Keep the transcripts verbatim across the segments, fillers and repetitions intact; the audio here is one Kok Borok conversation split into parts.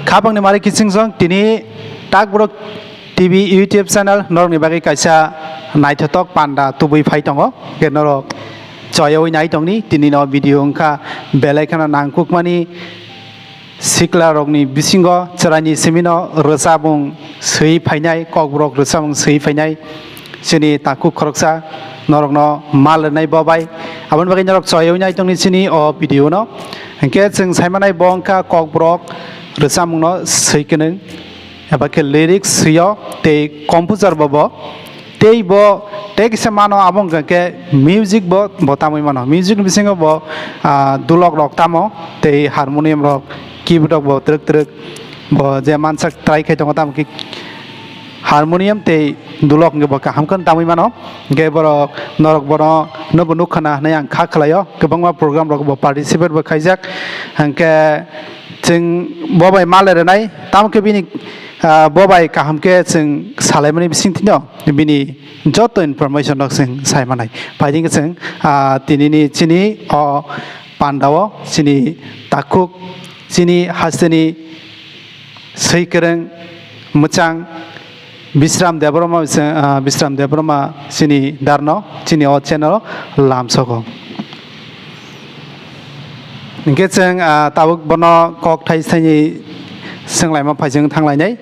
Khapangni mari kiching jong tini Takborok T V YouTube channel norokni bagwi kaisa naithotok panda tubui phai tongo. Khe norok choyawi nai tongni tini no video wngkha belai kheno nangkukmani sikla rokni bisingo chwraini simino rwchabung swi phainai, kokborok rwchabung swi phainai. Chini takhuk khoroksa norokno mal rwnai bo bai. Aboni bagwi norok choyawi nai tongni chini o video no. Hinkhe chwng saimanai bo wngkha kokborok rwchapmungno swi kwnwi eba khe lyrics swio tei composer bo bo. Tei bo tei kisa mano abo wngkha khe music bo bo tamwi mano. Music ni bisingo bo, ah, dulok rok tamo tei harmonium rok, keyboard rok bo twrwk twrwk bo je mansak try khai tongo tamo khe harmonium tei dulok hwnkhe bo kaham khe tamwi mano. Hwnkhe borok norok bono nobo nukha na hinwi ang kha khlaio. Kwbangma program rok bo participate bo khaijak. Hwnkhe chwng bo bai mal rwnai tamo khe bini, ah, bo bai kaham khe chwng salaimani bisingtwino bini joto information rok chwng sai manai. Phaidi khe chwng, ah, tinini chini o pandao chini takhuk chini hasteni swi kwrwng mwchang Bisram Debbarma, ah, Bisram Debbarma chini darno chini o channel o lamsogo. Hinkhe chwng, ah, tabuk bono kok thai thaini swnglaima phaising thanglainai.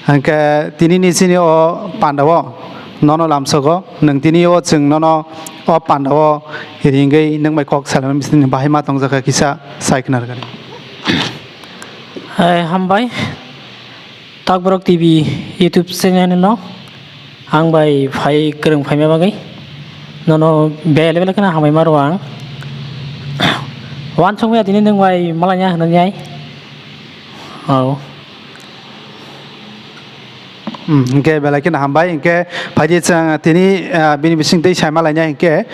Hinkhe tinini chini o pandao nono lamsogo, nwng tini o chwng nono o pandao ringwi nwng bai kok salaimani bisingtwi bahai ma tongjakha kisa sai khna rwgani. Hai, hambai. Takborok T V YouTube channel no ang bai phai kwrwng phaima bagwi nono bele bele kheno hambai ma rwo ang. Wansuk maya tini nwng bai malanya hwnwi ai. Oh. Hmm, hwnkhe belai kheno hambai. Hwnkhe phaidi chwng tini, ah, bini bisingtwi saima lainai hwnkhe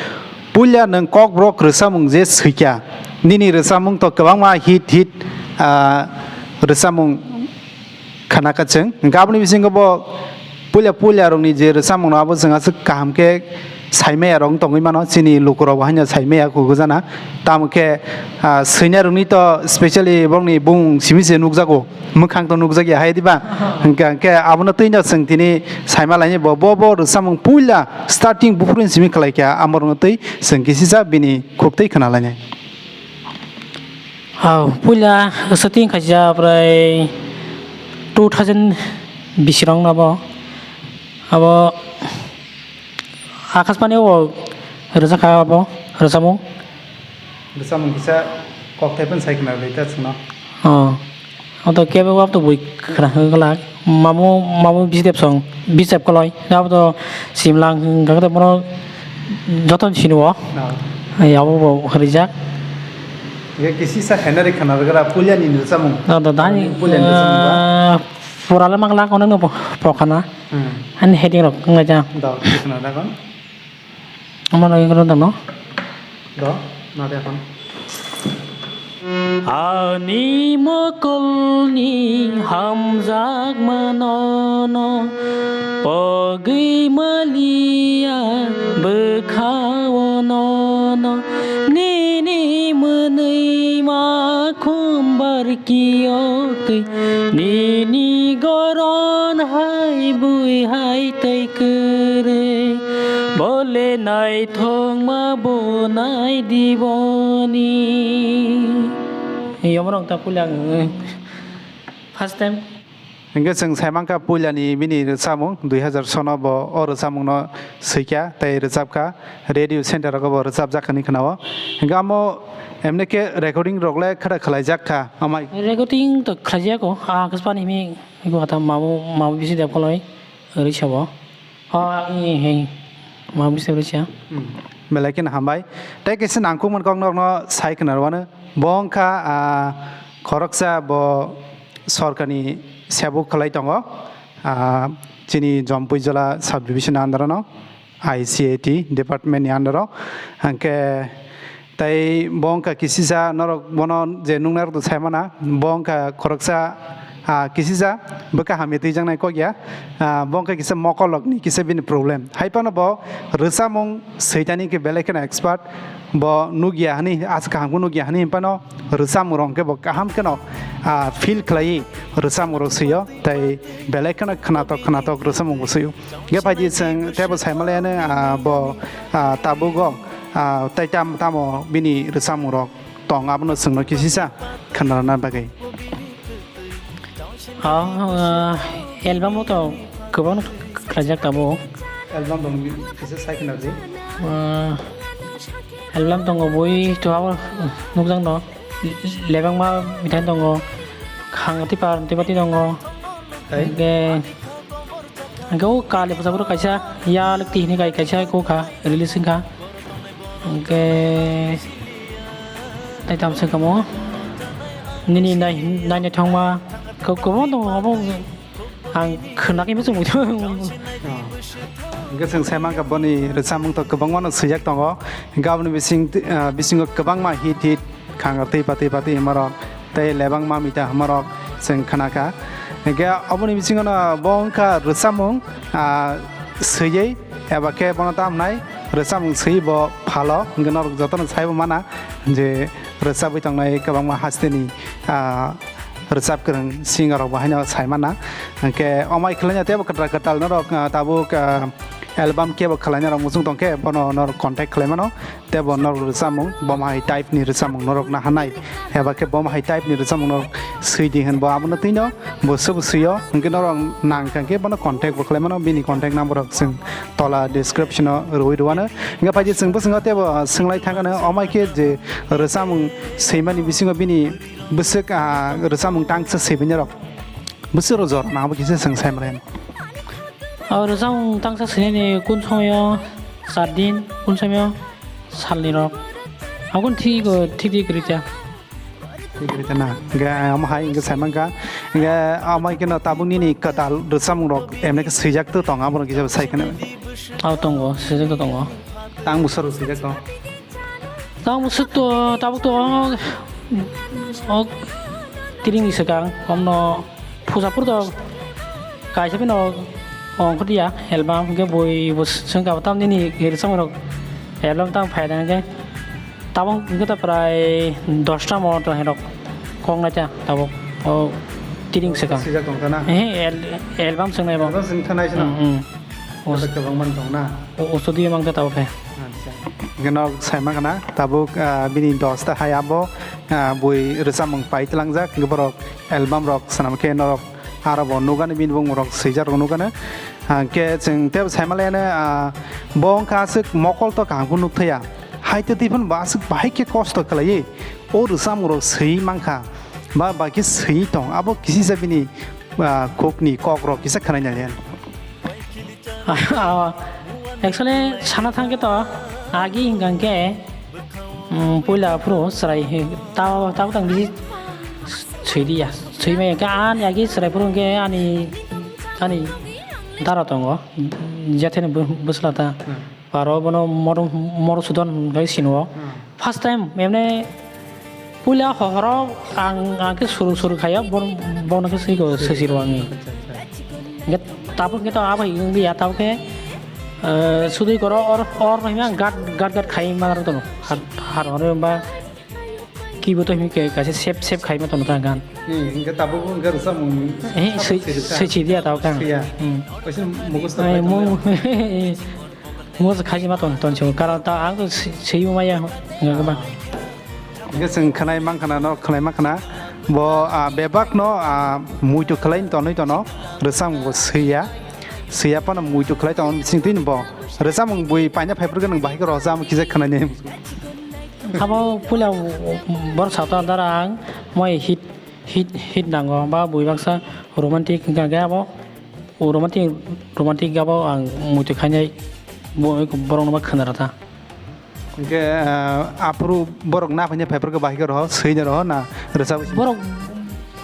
puila nwng kokborok rwchapmung je swikha, nini rwchapmung to kwbangma hit hit, ah, rwchapmung khana kha chwng. Hwnkhe aboni bisingo bo puila puila rokni je rwchapmung no abo chwng aswk kaham khe saimaya rok wng tongwi mano, chini lukurok bo haino saimaya kugujana. Tamo khe, ah, swinai rokni to specially borokni bumung simi se nukjago, mwkhang to nukjakya hai diba? Aha. Hwnkhe, hwnkhe abono twino chwng tini saima laini bo, bo, bo rwchapmung puila starting buphuruni simi khlai kha, amorokno twi chwng kisisa bini khuk twi khna lainai. Ah, puila shooting khaijak prai two thousand bisi rokno abo. Abo Akashbani o rwjakha abo rwchapmung. Rwchapmung kisa kokthai phano sai khna rwdi ta chwngno. Oh. Oto kebo wab to bui khwrang khwlak. Mamu, mamu bisdep song, bisdep koloi. Abo to simlang hwnkha khe bono joto ni sini o. No. Ai abo bo hwrwijak. Ye kisi sa khaina ri khana rwgra pulia ni rwchapmung. No, do dani, pulia ni rwchapmung ba? Ah, pura le maglak onek no po-, pokhana. Hmm. Ani heading rok wnglaijak. Do, khana da kon. Omo no igro dano. Do, na de kon. Ani mokolni hamjakmanono pogwi maliya bwkhao nono, nini mwnwi ma khumbar kiyotwi, nini goron hai bui hai tei kwrwi, bole naithokma bo nai diboni. Yomorok ta pulang. First time. Hingke chwng saimankha puilani bini rwchapmung dui hazar sono bo o rwchapmungno swikha tei rwchapkha, radio center rogo bo rwchapjak hinwi khwnao. Hingke amo emne khe recording rok le khara khlaijak kha amai. Recording to khlaijago, ah, Akashbani himi ego hata mamu, mamu bisi dep kholoi rwi sabo. Oh, ang i hei. Ma bisi bisi ya. Hmm. Belai kheno hambai. Tei kisa nangkukmani kok norokno sai khna rwmano. Bo wngkha, ah, khoroksa bo sorkarni sebuk khlai tongo. Ah, chini Jompuijola subdivision under-o no, I C A T department ni under-o. Hwnkhe tei bo wngkha kisisa norok bono je nuknai rok to saimana, bo wngkha khoroksa, ah, kisisa bwkha hamya twijaknai kok ya, ah, bo wngkha kisa mokolokni kisa bini problem. Hai phano bo rwchapmung switani khe belai kheno expert, bo nukya hwnwi, aswk kaham khe nukya hwnwi phano rwchapmung rok khe bo kaham kheno, ah, feel khlaiwi rwchapmung rok swio, tei belai kheno khnatok khnatok rwchapmung bo swio. Hwnkhe phaidi chwng teibo saimanliya, ah, bo, ah, tabuk o, ah, tei tam-, tamo bini rwchapmung rok tong, abono chwngno kisisa khwnarwna bagwi. Ah, ah, album o to kwbangno khlaijak tabuk. Album tong kisa sai khwnardi. Ah, album tongo bui to abo nukjakno. Lebangma mithai tongo. Khang tipa tipa ti tongo. Tei? Hwnkhe, hwnkhe o kali bwsakro kaisa ya lwkti hinwi kai kaisa kok kha release wngkha. Hwnkhe tei tamo se kamo nini nai-, nainaithokma kwbangma tongo, obo ang khwnagwi muchung muchung. Oh. Hwnkhe chwng sai mankha boni rwchapmung to kwbangmano swijak tongo. Hwnkhe aboni bising, ah, bisingo kwbangma hit hit khang twi pati pati hwnmarok tei lebangma mita hwnmarok chwng khwnakha. Hwnkhe oboni bisingono bo wngkha rwchapmung, ah, swiwi eba khe bono tamnai rwchapmung swiwi bo phalo, hwnkhe norok jotono saibo mana je rwchapwi tongnai kwbangma hasteni, ah, rwchap kwrwng singer rok bo haino sai mana. Hwnkhe omai khwlaina teibo kwtal kwtal norok, ah, tabuk, ah, album kebo khwlaina rok muchung tongkhe bono norok contact khwlai mano. Tei bo norok rwchapmung boma hai type ni rwchapmung norok nahanai, eba khe boma hai type ni rwchapmung norok swi di hwn bo abono twino bo swbo swio, hwnkhe norok nang kha khe bono contact bo khlai mano, bini contact number rok chwng tola description o rwui rwano. Hwnkhe phaidi chwng bwskango teibo swng lai thangkha no, omai khe je rwchapmung swimani bisingo bini bwswk, ah, rwchapmung tangsa swimani rok bwswk rok jora nang abo kisa chwng sai mano. O rwchapmung tangsa swinani kun somoyo char din, kun somoyo salni rok. Aboni thik, thik thik kwrwi kha. Thik kwrwi kha na. Hwnkhe omo hai hwnkhe sai mankha. Hwnkhe omo hai kheno tabuk nini kwtal rwchapmung rok emne khe swijak to tong, abono kisa sai kheno. Abo tongo, swijak to tongo. Tang bwswk rok swijak tong? Tang bwswk to, tabuk to o, o tiring ni swkang, omno puja phuru to kaisa phano ongkho diya album, hwnkhe bui bo swngkha bo tamni ni rwchapmung rok album tang phai da hwnkhe. Tabuk hwnkhe ta prai dosta mo to herok kok nai ta tabuk o tiring swkang. Swijak tong ta na? Ehe, al-, album swngnai bo. Album swng thanai sino? Hmm, hmm. Kota kwbang man tong na? O, o studio mang ta tabuk hai. Acha. Hwnkhe nok sai ma khana tabuk, ah, bini dosta hai abo, ah, bui rwchapmung pai tlangjak, hwnkhe borok album rok swnam khe norok aro bo nukani bini bumung rok swijak rok nukani. Ah, hwnkhe chwng tebo sai ma le, ah, bo wngkha aswk mokol to kaham khe nuk thaya. Hai tei twi phano bo aswk bahai khe kosto khlaiwi o rwchapmung rok swiwi mankha, ba bai khe swiwi tong, abo kisisa bini, ah, kokni kok rok kisa khwnai nai. Ah, actually sana thang khe to agi hwnkha khe, um, puila phuru chwrai hi ta, ta tang bisi swi diya, swi maya khe ani agi chwrai phuru hwnkhe ani, ani dara tongo, jetheni bwsla ta. Hmm. Aro bono moro, moro sudon hwnwi sino. Hmm. First time emne puila hohoro ang, ang khe suru suru khayo, bon-, bono khe siko sesiro ang. Acha, acha. Hwnkhe tabuk khe to abo wngya tabuk khe, eh, sudui koro or, or hima gat, gat, gat khai ma tono. Har, har horo ba Kibo to himi ke kaisa sep sep khaima tono ta gan. Hmm, hingke tabuk bo hingke rwchapmung Eh, sep swi, swi rwchap. Swi chi dia tao kan. Swiya. Hmm. Kaisa mukhus to Ai, khai mu-, tongmani. Mukhus khai ma ton, ton chong. Karon ta ang to swi, swi ma ya. Hingke ba. Hingke chwng khwnai mang khna no, khwnai ma khna. Bo, ah, bebak no, ah, muitu khwlai tonwi tono. Rwchapmung bo swiya. Swiya phano muitu khwlai tong bising twi bo. Rwchapmung bui paina phaiphuru khe nwng bahai khe rwchapmung kisa khwnai ni. Abo puila borok sakha dara ang moi hit, hit, hit nango ba bui baksa romantic hwnkha khe abo romantic, romantic abo ang muitu khainai bo-, borokno ba khwna rwkha. Hwnkhe, ah, aphuru borok na phainai phaiphuru khe bahai khe roho, swina roho na rwchapwi sini? Borok,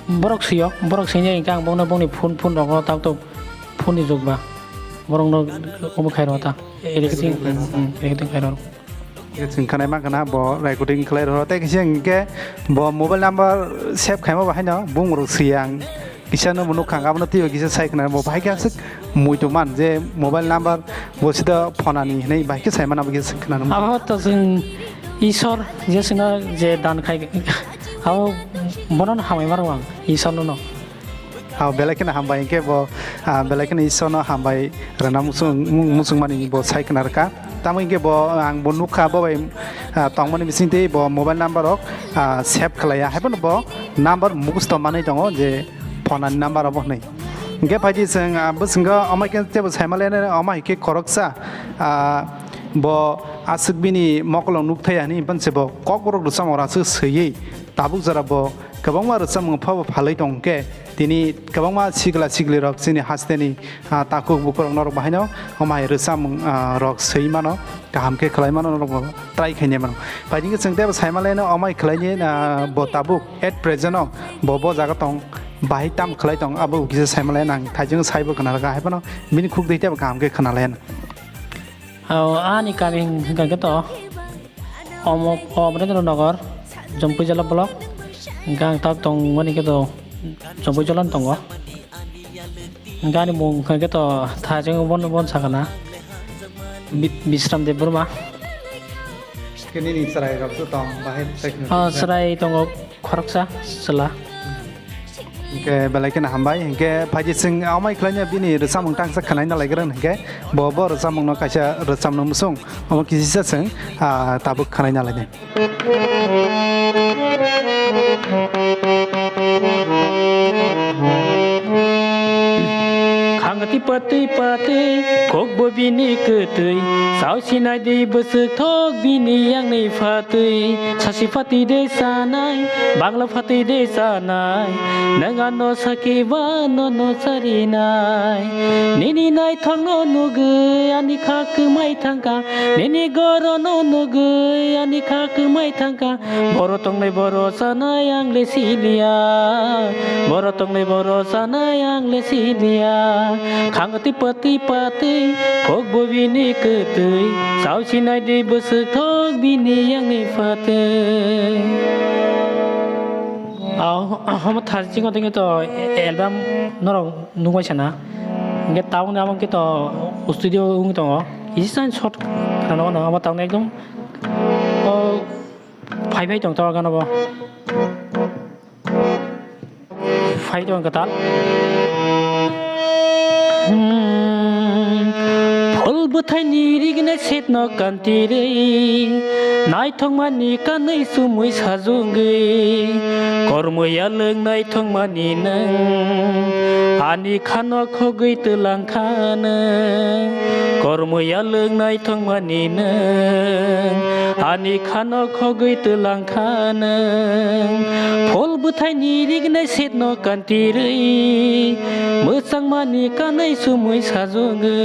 borok swio, borok swinai hwnkhe ang bokno bokni phone, phone rogo tabuk tabuk phone ni jug ba borokno omo khai roho ta. Recording, recording khai roho. Khe chwng khwnai mankha na bo recording khlai rw tei kisa hwnkhe bo mobile number save khaima bo haino bumung rok swi ang Kisa no bo nukha, abono twibo kisa sai khna, bo bahai khe aswk muitu man je mobile number bo sida phonani hinwi bahai khe sai man, abo kisa khna. Abo to chwng Isor je chwngno je dan khai, abo bono hambai mano ang Isor no. Ah, belai kheno hambai, hinkhe bo, ah, belai kheno Isor no hambai rwna muchung-, mu-, muchungmani bo sai khna rwkha. Tamo hinkhe bo, ang bo nukha bo bai, ah, tongmani bisingtwi bo mobile number rok, ah, save khlaiya. Haiphano bo number mukhustho manwi tongo je phonani number obo hwnwi. Hinkhe phaidi chwng, ah, bwswkgo omo khe teibo saimalaino omo hai khe khoroksa, ah, bo aswk bini mokolo nukthai hinwi himphano se bo kokborok rwchapmung aswk swiwi tabuk jora bo kwbangma rwchapmung phabo phalwi tong khe tini kwbangma sikla siklirok chini hasteni, ah, takhuk bukhurok norok bahaino omo hai rwchapmung, ah, rok swi mano, kaham khe khlai mano, norok bo try khainai mano. Phaidi khe chwng teibo saimalaino omo hai khlainai, ah, bo tabuk at present o bo bo jaga tong, bahai tam khlai tong, abo kisa saimalai nang thaijwng saibo khna rwkha, haiphano bini khuk dei teibo kaham khe khna lai. Aw, ani kami hwnkha khe to omo, Omrendra Nagar, Jampuijala block. Hwnkhe ang tak tongmani khe to Jampuijala tongo. Hwnkhe ani mung hwnkha khe to thaijwng bon, bon sakana. Bi-, Bisram Debbarma. Khe nini chwrai rok to tong bahai tei khna. Ah, chwrai tongo khoroksa chwla. Hinkhe belai kheno hambai, hinkhe phaidi chwng amai khlaina bini rwchapmung tangsa khwnaina laigrwn, hinkhe bo, bo rwchapmungno kaisa rwchapna muchung, omo kisisa chwng, ah, tabuk khwnaina lainai. Khangti patwi patwi, kokbo bini kwtwi, sao sinai di bwswk thok bini yangni phatwi, sasi phatwi de sanai, bangla phatwi de sanai, nwng ano sakhe ba nono charinai. Nini naithokno nugwi ani kha kwmai thangkha, nini gorono nugwi ani kha kwmai thangkha. Boro tongnai boro chanai ang le siliya, boro tongnai boro chanai ang le siliya. Khangti patwi patwi, kokbo bini kwtwi, sao sinai di bwswk thok bini yangni phatwi. Aw, omo tharchingo tongwi to album norok nukbai sana. Hwnkhe tabukni amo khe to studio wngwi tongo. Kisa short khwnano, omo tabukni ekdom, o, phai phai tong tabuk gana bo. Phai tong kwtal. Hmm, phol bwthaini rigna setno kantirwi, naithokmani kanwi chumui sajwngwi, kormo yalwng naithokmani nwng, ani khano khogwi twlang kha nwng, kormo yalwng naithokmani nwng, ani khano khogwi twlang kha nwng. Phol bwthaini rignai setno kantirwi, mwchangmani kanwi chumui sajwngwi.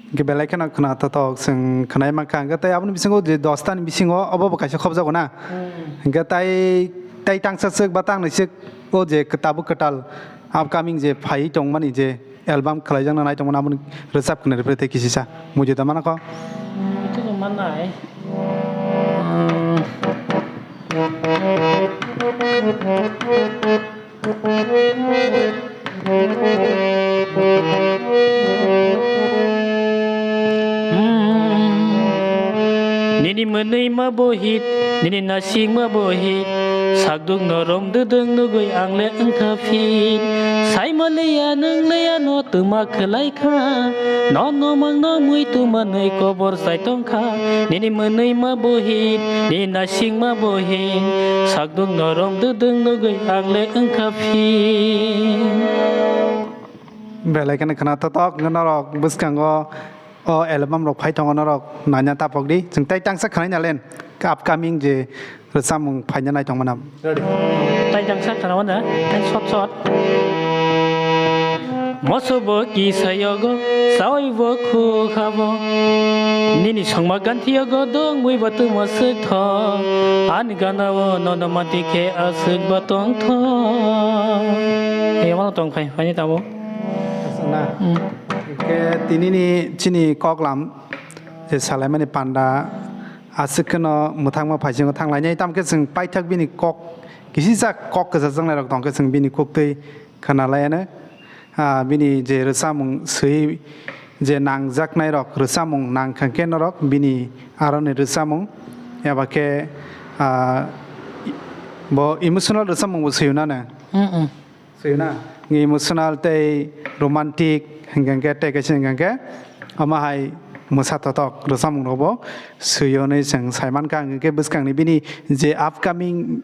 Hwnkhe belai kheno khwna thothok chwng khwnai mankha, hwnkhe tei aboni bisingo je dosta ni bisingo obo bo kaisa khobjago na? Hmm. Hwnkhe tai, tai tangsa swk ba tangnai swk o je tabuk kwtal upcoming je phaiwi tongmani je album khwlaijakna nai tongmani, aboni rwchap khwna rwphre tei kisisa muitu da manakho. Muitu da mannai. Hmm. Nini mwnwi ma bo hit, nini nasing ma bo hit, sakduk norom dudung nugwi ang le wngkha fit. Saima leya nwng leya no twma khwlai kha, nono mangno mui tuma nwi kobor sai tongkha. Nini mwnwi ma bo hit, nini nasing ma bo hit, sakduk norom dudung nugwi ang le wngkha phi. Belai kheno khwna thothok, norok bwskango o album rok phai tongo, norok naina tapok di. Chwng tai tangsa khwnaina len upcoming je rwchapmung phaina nai tongmana. Tai tangsa khwna mano, tai short short. Moso bo kisa yogo, sawi bo khukha bo. Nini songma ganthi yogo dong mui bo tumo swk tho. Ani gana o nono mati khe aswk ba tong tho. Hey, mano tong phai, phai ni tamo. Aswk na? Hmm. Khe tini ni chini koklam je salaimani panda aswk kheno mwthangma phaisingo thanglainai, tamo khe chwng paithak bini kok Kisijak kok kwchajak nairok tongkhe chwng bini kuktwi khwnalaiano. Ah, bini je rwchapmung swi je nangjaknairok rwchapmung nangkha khe norok bini aroni rwchapmung eba khe, ah, bo emotional rwchapmung bo swio nano. Mm-mm. Swina, emotional tei romantic hingkha khe tei kaisa hingkha khe omo hai mwsa totok rwchapmung rokbo swio hwnwi chwng sai mankha. Hingkha khe bwskangni bini je upcoming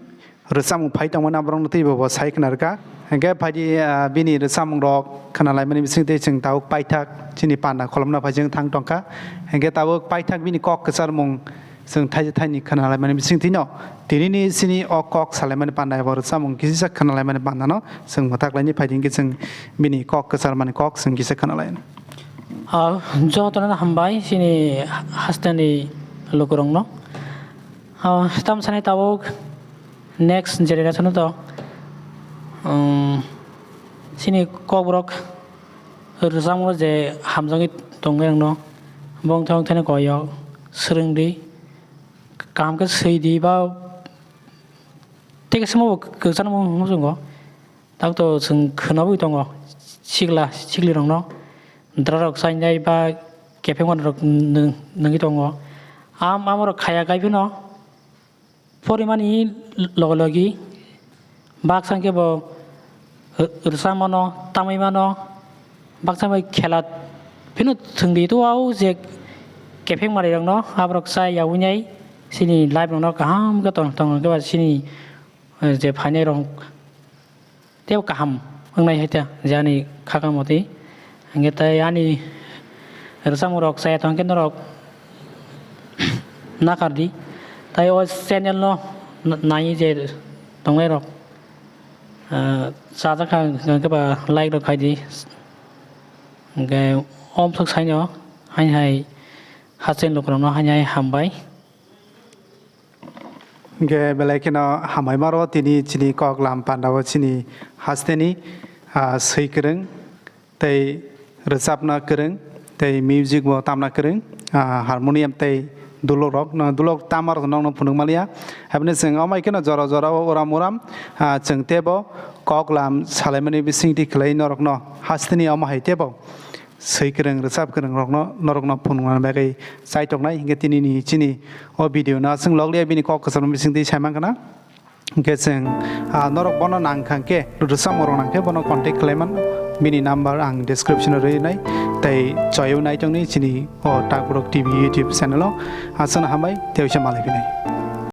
rwchapmung phai tongmani aborokno twibo bo sai khna rwkha. Hingkhe phaidi, ah, bini rwchapmung rok khna laimani bisingtwi chwng tabuk paithak chini panda kholopna phai chwng thang tongkha. Hingkhe tabuk paithak bini kok kwcharmung chwng thaisa thaini khna laimani bisingtwino tinini chini o kok salaimani panda eba rwchapmung kisisa khna laimani pandano chwng mwthak laini phaidi hwnkhe chwng bini kok kwcharmani kok chwng kisa khna laino. Ah, jotono hambai chini hasteni lukurokno. Ah, tam sanai tabuk next generation to, um, chini kokborok rwchapmung je hamjagwi tongnai rokno bongthok thani koyok swrwngdi. Kaham khe swi di ba tei khe simo bo kwchangma muchungo. Tabuk to chwng khwnabwi tongo sikla siklirokno dwrarok chainai ba kephengma rok nwng-, nwngwi tongo. Am amorok khaya khai phano porimani logi logi baksa khe bo rw-, rwchapmano, tamwi mano, baksa bai khela phino thwngdi to, o je kepheng manwirokno aborok cha yaui nai chini life rokno kaham khe tong tong khe ba chini, eh, je phainai rok tei kaham wngnai hai ta je ani khaka motwi. Hingkhe tei ani rwchapmung rok chaya tong khe norok nakar di. Tai o channel no na-, nai je tongnai rok, ah, chajak kha hwnkhe ba like rok khai di. Hwnkhe omsok saino haini hai hasteni lukurokno haini hai hambai. Hingkhe belai kheno hambai maro tini chini kok lam pandao chini hasteni, ah, swi kwrwng. Tei rwchapna kwrwng, tei music bo tamna kwrwng, ah, harmonium tei dulok rok, no, dulok tama rok nokno phunuk maliya. Haibini chwng amai kheno jora jora o uram uram, ah, chwng teibo kok lam salaimani bisingtwi khlai norokno hasteni omo hai teibo swi kwrwng, rwchap kwrwng rokno norokno phunukna bagwi chaitoknai. Hingkhe tinini chini o video no aswk log liya bini kok kwchangma bisingtwi sai mankha na. Hingkhe chwng, ah, norok bono nangkha khe, rwchapmung rok nangkhe bono contact khlai mano. Bini number ang description o rwi nai, tei choyo nai tongni chini o Takborok T V YouTube channel o. Aswkno hambai, tei uaisa malai phinai.